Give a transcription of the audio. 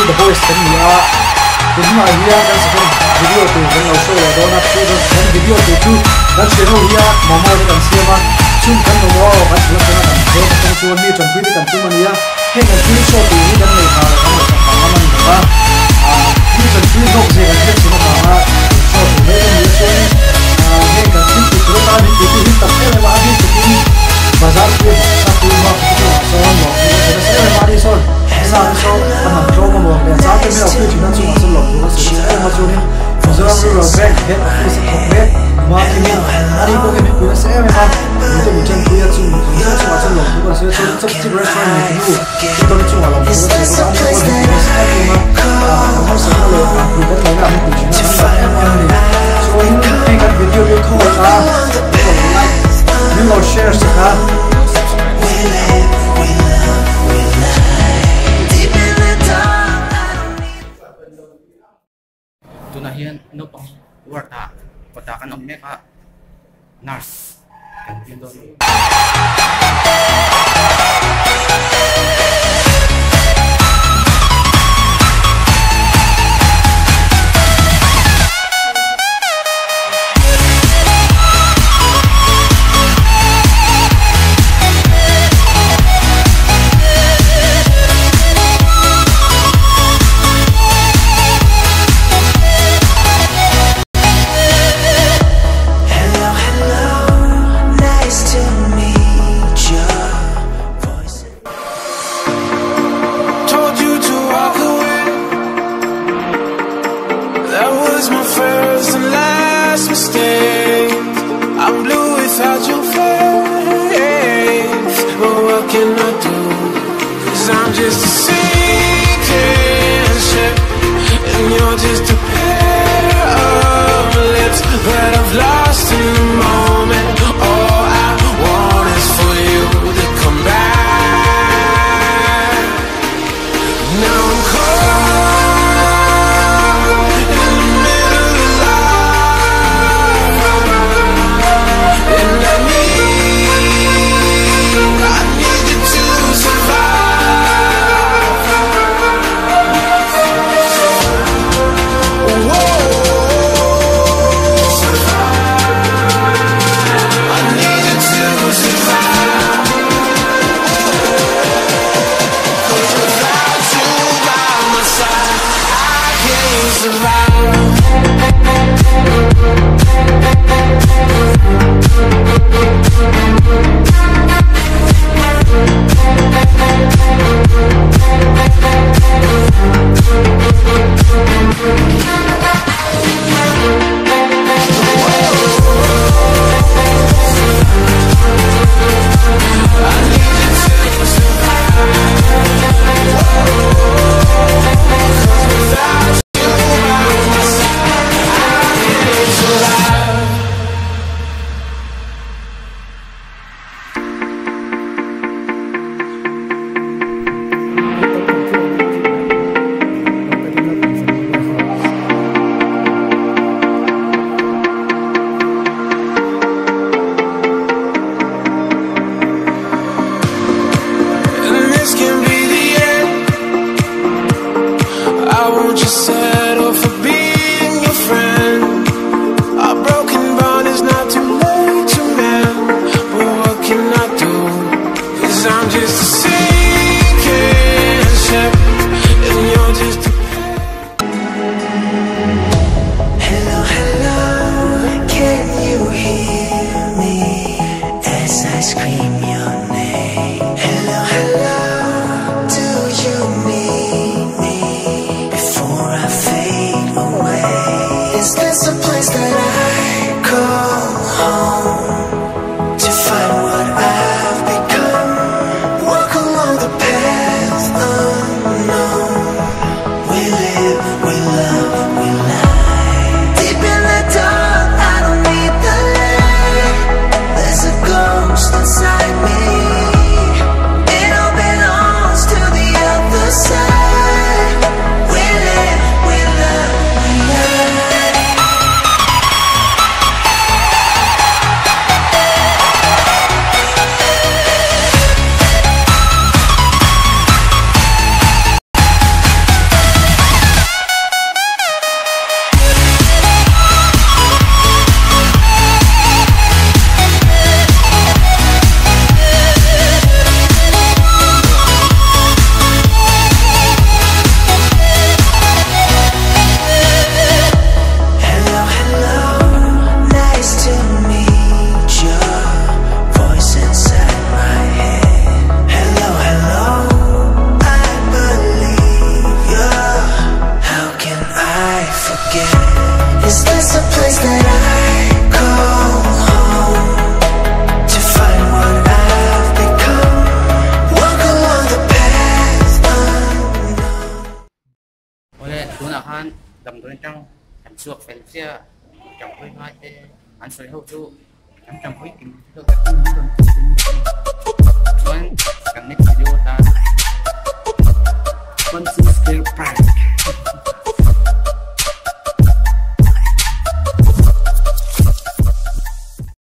The Boys kan ni a, tun hunah hian kan second video tur kan lo show leh dawn a, chu chuan kan video tur chu kan thian ho hian momo te kan siam a, chung kan momo kan chhun atanga kan phek atang chuan mi tanpui te kan tum a ni a, heng kan thil show tur hi kan nei hna leh kan ngaihsak vang lam a ni lo va, mi tanpui zawk zia kan hriat chhun avanga show tur mai kan ni a, chuanin heng kan thil tih tur atan hi puitu hi tam em em a, a bik takin bazar pui a hmasa pui hma pui te chungah sawn lawm thu kan sawi nasa em em a, ani sawn sa te saw a man tlawm a maw leh chang te hmel pui thin a chungah sawn lawm thu kan sawi nasa em em a, chuanin Mizoram Rural Bank head office a thawk mek Numa Kimin ani pawh hian min pui nasa em em a, mite min ṭanpui a, chung zawng zawng chungah chuan lawm thu kan sawi a, chuan Chopstick Restaurant nei tu nu Tony chungah lawm thu kan sawi bawk a, ani pawh hian min pui nasa em em a, kan harsatna leh pui kan ngaihna ah min pui thin a, kan lawm em em a ni. Chuanin hei kan video hi khawngaih a, min lo like, min lo share sak a. Tunah hian naupang ward ah kawtah kan awm mek a nurse kan dil dawn a ni. chhuak fel chiah tanpui ngai te an sawi ho chu an tanpui kim deuh vek an rawn ti.